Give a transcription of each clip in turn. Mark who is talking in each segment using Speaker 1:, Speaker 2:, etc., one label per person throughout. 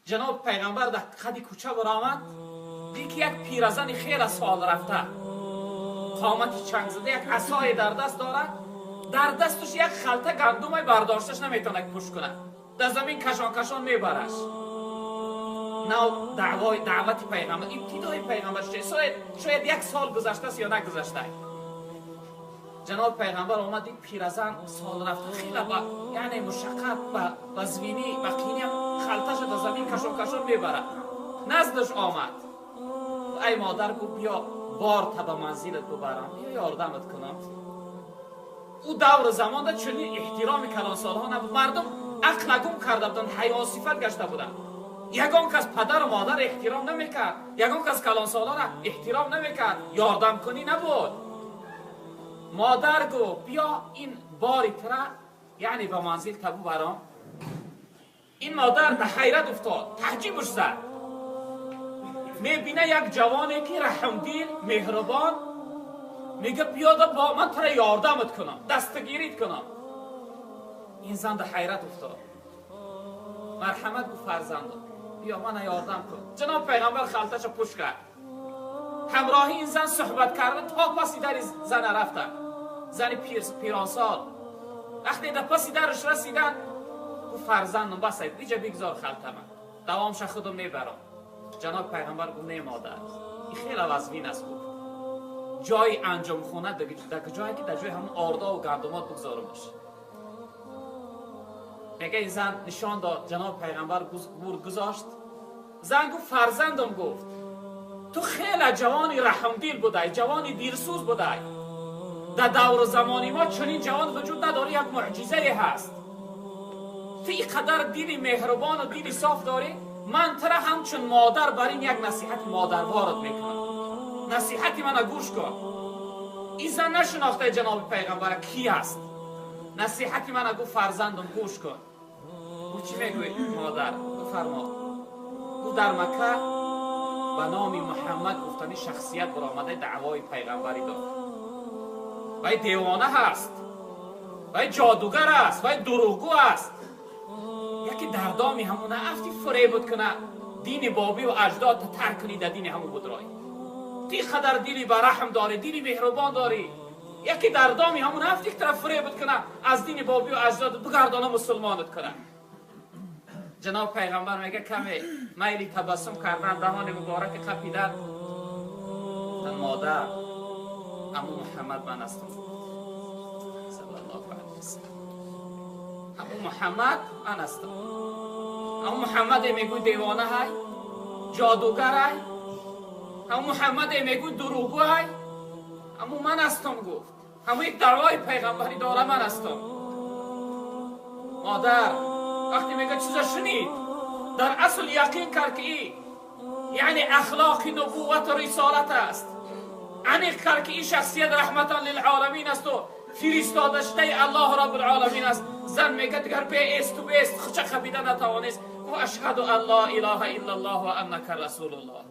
Speaker 1: Ҷаноб пайғамбар дар қади кӯча баромад, дид ки як пиразани хеле сол рафта, қомати чангзада, як асое дар даст дорад, дар дасташ як халта гандумай бардошташ наметавонад пушт кунад, дар замин кашон кашон мебараш. Нав даъвои даъвати пайғамбар, ибтидои пайғамбар, шояд як сол гузаштааст ё нагузашта. Ҷаноб пайғамбар омад, дид пиразан сол рафта, хеле ба яъне мушаққат, ба вазвинӣ, ба қинӣ халташа дар замин кашон кашон мебарад. Наздаш омад. Ай модар, гуфт, биё борта ба манзилат бубарам, биё ёрдамат кунам. Ӯ давру замонда чунин эҳтироми калонсолҳо набуд. Мардум ақла гум карда буданд, ҳайвонсифат гашта буданд. Ягон кас падару модар эҳтиром намекард, ягон кас калонсолҳоро эҳтиром намекард, ёрдамкунӣ набуд. Модар гуфт, биё ин бори тира яъне ба манзил та бубарам. Ин модар ба ҳайрат уфтод, таъҷибаш зад. Мебина як ҷавоне ки раҳмдил, меҳрубон, мега биёда бо ман тура ёрдамат кунам, дастгирит кунам. Ин зан дар ҳайрат уфтод. Марҳамат, гуфт, фарзандо, биё мана ёрдам кун. Ҷаноб пайғамбар халташа пушт кард, ҳамроҳи ин зан суҳбат карда то паси дари зана рафтанд. Зани пиронсол вақте дар паси дараш расиданд, гуфт, фарзандам, бас, иҷа бигзор халтама, давомша худам мебарам. Ҷаноб пайғамбар гуфт, не модар, ин хеле вазвин аст, гуфт, ҷои анҷомхона дар ҷое ки дар ҷои ҳамон ордову гандумот бигзорамаш. Мега ин зан нишон дод, ҷаноб пайғамбар бурд гузошт. Зан гуфт, фарзандам, гуфт, ту хеле ҷавони раҳмдил будай, ҷавони дилсӯз будай. Дар давру замони мо чунин ҷавон вуҷуд надорӣ, як муъҷизае ҳаст. Ту ин қадар дили меҳрубону дили соф дорӣ, ман тура ҳамчун модар бар ин як насиҳати модарворат мекунам, насиҳати мана гӯш кун. Ин зан нашинохтаи ҷаноби пайғамбара ки аст. Насиҳати мана, гуфт, фарзандам, гӯш кун. Гуфт, чӣ мегӯӣ, модар, бифармо. Гуфт, дар Макка ба номи Муҳаммад гуфтани шахсият баромада даъвои пайғамбарӣ дод. Вай девона ҳаст, вай ҷодугар аст, вай дурӯғгӯ аст. Яке дар доми ҳамона афти, фуребут куна, дини бобиву аҷдод тарк кунӣ, дар дини ҳамон будрой. Ту ин қадар дили бараҳм дорӣ, дили меҳрубон дорӣ, яке дар доми ҳамон афти, ки тараф фуребут куна, аз дини бобиву аҷдод бигардона, мусулмонат куна. Ҷаноб пайғамбар мега каме майли табассум кардан, даҳони мубораки қапидан. Модар, аму Муҳаммад ман ҳастам, саллаллоҳу алайҳи васаллам. Аму Муҳаммад ман ҳастам. Аму Муҳаммаде мегӯй девона ҳай, ҷодугар ҳай, аму Муҳаммаде мегӯй дурӯғгӯ ҳай, аму ман ҳастам, гуфт. Ҳаму як даъвои пайғамбарӣ дора, ман ҳастам. Модар вақте мега чиза шунид, дар асл яқин кард, ки яъне ахлоқи нубуввату рисолат аст. Аниқ кард, ки ин шахсият раҳматан лилъоламин асту фиристодашудаи Аллоҳу Раббулъоламин аст. Зан мега дигар беэсту бест хуча қапида натавонист, гуфт, ашҳаду ан ло илоҳа иллаллоҳ ва аннака расулуллоҳ.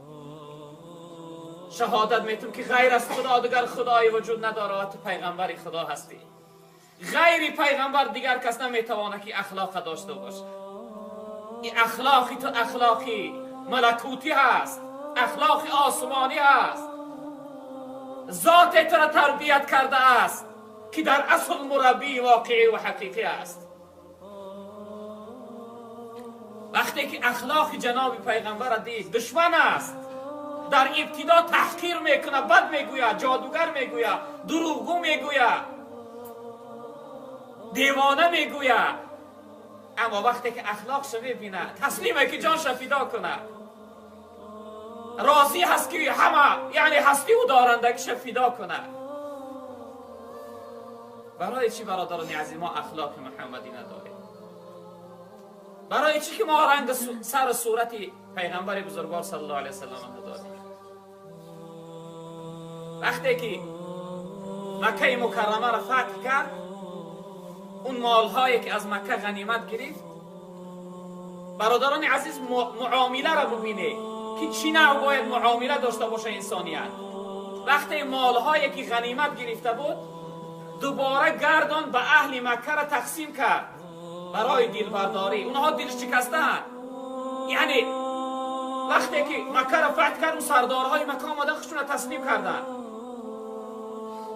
Speaker 1: Шаҳодат метум, ки ғайр аз Худо дигар худое вуҷуд надорад ва ту пайғамбари Худо ҳастӣ. Ғайри пайғамбар дигар кас наметавонад, ки ахлоқа дошта бошад. Ин ахлоқи ту ахлоқи малакутӣ ҳаст, ахлоқи осмонӣ ҳаст. Зоте тура тарбият кардааст, ки дар асл мураббии воқеӣ ва ҳақиқӣ аст. Вақте ки ахлоқи ҷаноби пайғамбарра дид, душман аст, дар ибтидо таҳқир мекунад, бад мегӯяд, ҷодугар мегӯяд, дурӯғгӯ мегӯяд, девона мегӯяд. Аммо вақте ки ахлоқша мебинад, таслиме, ки ҷонша фидо кунад, розӣ ҳаст, ки ҳама яъне ҳастиву дорандагиша фидо кунад. Барои чӣ, бародарони азиз, мо ахлоқи муҳаммадӣ надорем? Барои чӣ ки мо ранги сару сурати пайғамбари бузургвор саллаллоҳу алайҳи васаллам надорем? Вақте ки Маккаи Мукаррамаро фатҳ кард, он молҳое ки аз Макка ғанимат гирифт, бародарони азиз, муомиларо бубинед, ки чӣ навъ бояд муомила дошта боша инсоният. Вақте молҳое ки ғанимат гирифта буд, дубора гардон ба аҳли Маккара тақсим кард барои дилбардорӣ. Онҳо дилшикастаанд. یعنی وقتی که مکه را فتح کرد و سردارهای مکه آمدن خودشون را تسلیم کردن،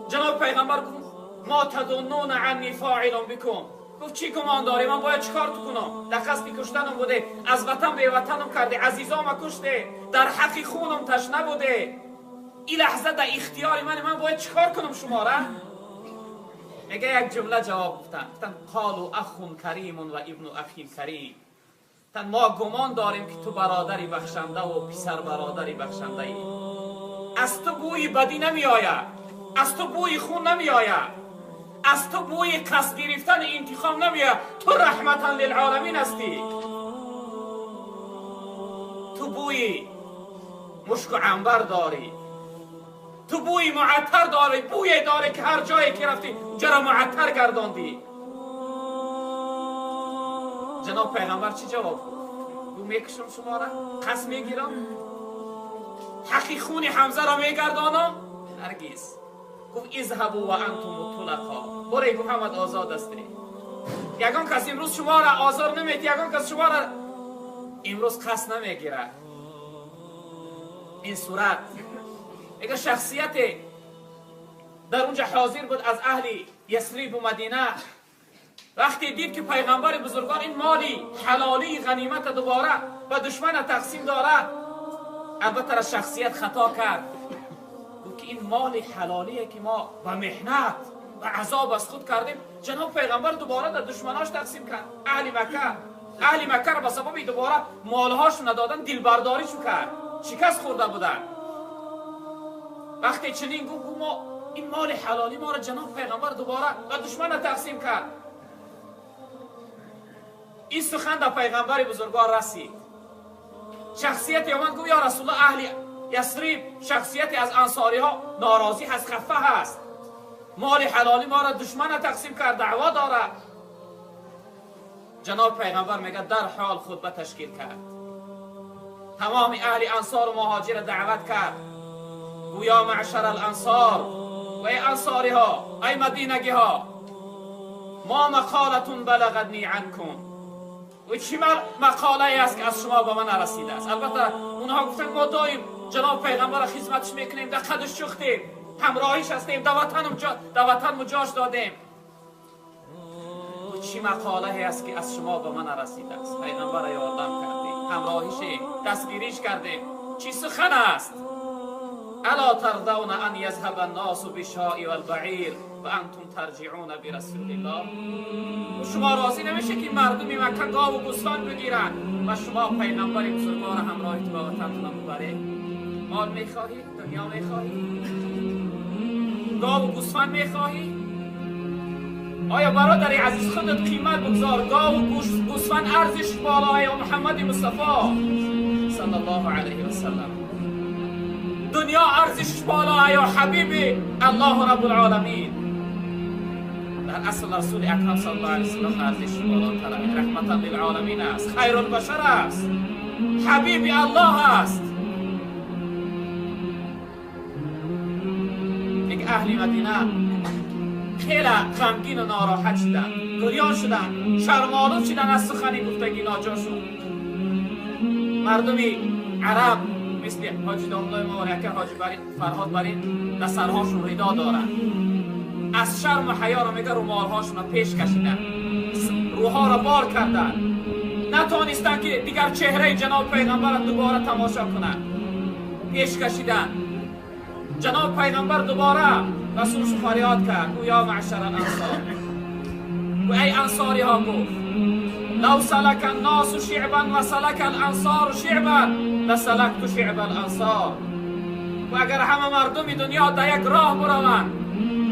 Speaker 1: جناب پیغمبر گفت ما تظنون عنی فاعل بكم. گفت چی گمان داری من باید چیکار تو کنم؟ در قصد کشتنم بوده، از وطن به وطنم کرده، عزیزام کشته، در حق خونم تشنه بوده. این لحظه در اختیار من باید چیکار کنم شما را؟ میگه یک جمله جواب گفتن، گفتن قالوا اخ کریم و ابن اخ کریم. گفتن ما گمان داریم که تو برادری بخشنده و پسر برادری بخشنده ای، از تو بوی بدی نمی آید، از تو بوی خون نمی آید، از تو بوی قصد گرفتن انتقام نمی آید، تو رحمتا للعالمین هستی، تو بوی مشک و عنبر داری، تو بوی معطر داری، بوی داری که هر جایی که رفتی اونجا معطر گرداندی. جناب پیغمبر چی جواب گفت؟ گفت میکشم شما را، قصد میگیرم، حقی خون حمزه را میگردانم؟ هرگز. گفت اذهبوا و انتم الطلقا، برای گفت همت آزاد هستی، یگان کس امروز شما را آزار نمیده، یگان کس شما را امروز قصد نمیگیره. این صورت اگر شخصیت در اونجا حاضر بود از اهل یثرب و مدینه، وقتی دید که پیغمبر بزرگان این مالی حلالی غنیمت دوباره به دشمن تقسیم داره، البته را شخصیت خطا کرد، گفت که این مال حلالیه که ما به محنت و عذاب از خود کردیم، جناب پیغمبر دوباره در دشمناش تقسیم کرد. اهل مکه را به سبب دوباره مالهاشون ندادن دلبرداریشو کرد، شکست خورده بودن. وقتی چنین گفت ما این مال حلالی ما را جناب پیغمبر دوباره به دشمن تقسیم کرد. این سخن در پیغمبر بزرگوار رسید. شخصیت آمد گفت یا رسول الله، اهل یثرب شخصیتی از انصاری ها ناراضی هست، خفه هست، مال حلالی ما را دشمن تقسیم کرد، دعوا داره. جناب پیغمبر میگه در حال خطبه تشکیل کرد، تمام اهل انصار و مهاجر دعوت کرد، گویا معشر الانصار و ای انصاری ها، ای مدینگی ها، ما مقالتون بلغتنی عنکم. و چی مقاله ای است که از شما به من رسیده است؟ البته اونها گفتن ما دایم جناب پیغمبر خدمتش میکنیم، در قدش چختیم، همراهیش هستیم، در وطن مجاش دادیم. و چی مقاله ای است که از شما به من رسیده است؟ پیغمبر یاردم کردیم، همراهیش، دستگیریش کردیم، چی سخن است؟ الا ترضون ان یذهب الناس بالشاء والبعیر و انتم ترجعون برسول الله. و شما راضی نمیشه که مردم مکه گاو و گوسفند بگیرن و شما پیغمبر بزرگوار همراهی تو به وطنتون ببرید؟ مال میخواهی؟ دنیا میخواهی؟ گاو و گوسفند میخواهی؟ آیا برادر عزیز خودت قیمت بگذار، گاو و گوسفند ارزش بالای محمد مصطفی صلی الله علیه و سلم، دنیا ارزشش بالا یا حبیبی الله رب العالمین. در اصل رسول اکرم صلی الله علیه و سلم ارزشش بالاتر، رحمتا للعالمین است، خیر البشر است، حبیبی الله است. یک اهل مدینه خیلی غمگین و ناراحت شدن، گریان شدن، شرم‌آلود شدن از سخنی گفتگی ناجاشون. مردمی عرب مثل حاجی داملای ما و یکی حاجی فرهاد برین در سرهاشون ردا دارن، از شرم و حیا را میگه رومالهاشون را پیش کشیدن، روها را بار کردن، نتانستن که دیگر چهره جناب پیغمبر را دوباره تماشا کنن، پیش کشیدن. جناب پیغمبر دوباره رسولش فریاد کرد، گو یا معشر الانصار، گو ای انصاری ها، گفت لو سلک الناس شعبا و سلک الانصار شعبا لسلکت شعب الانصار. و اگر همه مردم دنیا در یک راه بروند،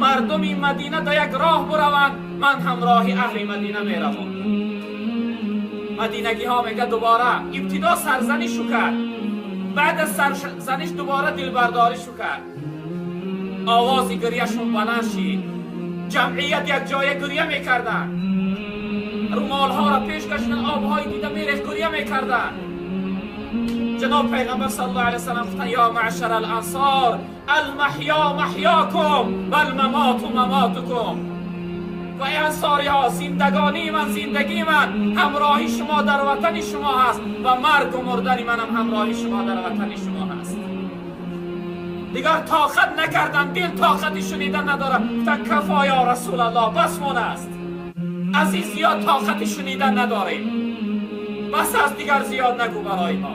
Speaker 1: مردم مدینه در یک راه بروند، من همراه اهل مدینه میروم. مدینگی ها میگه دوباره ابتدا سرزنشو کرد، بعد از سرزنش دوباره دلبرداریشو کرد، آواز گریهشون بلند شد، جمعیت یک جای گریه میکردن، رومال ها را پیش کشیدن، آبهای دیده میریخت، گریه میکردن. جناب پیغمبر صلی الله علیه وسلم گفتن یا معشر الانصار، المحیا محیاکم و الممات مماتکم. و ای انصاری ها، زندگانی من، زندگی من همراهی شما در وطن شما هست و مرگ و مردن منم همراهی شما در وطن شما هست. دیگر طاقت نکردن، دل طاقت شنیدن نداره. گفتن کفا یا رسول الله، بس مون است، از این زیاد طاقت شنیدن نداریم، بس از دیگر زیاد نگو برای ما.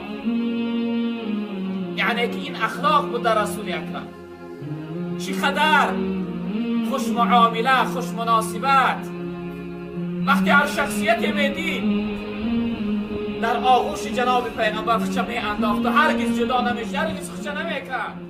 Speaker 1: یعنی که این اخلاق بود در رسول اکرم، چقدر خوش معامله، خوش مناسبت. وقتی هر شخصیت میدید در آغوش جناب پیغمبر خچه می انداخت و هرگز جدا نمیشه، هرگز خچه نمیکرد.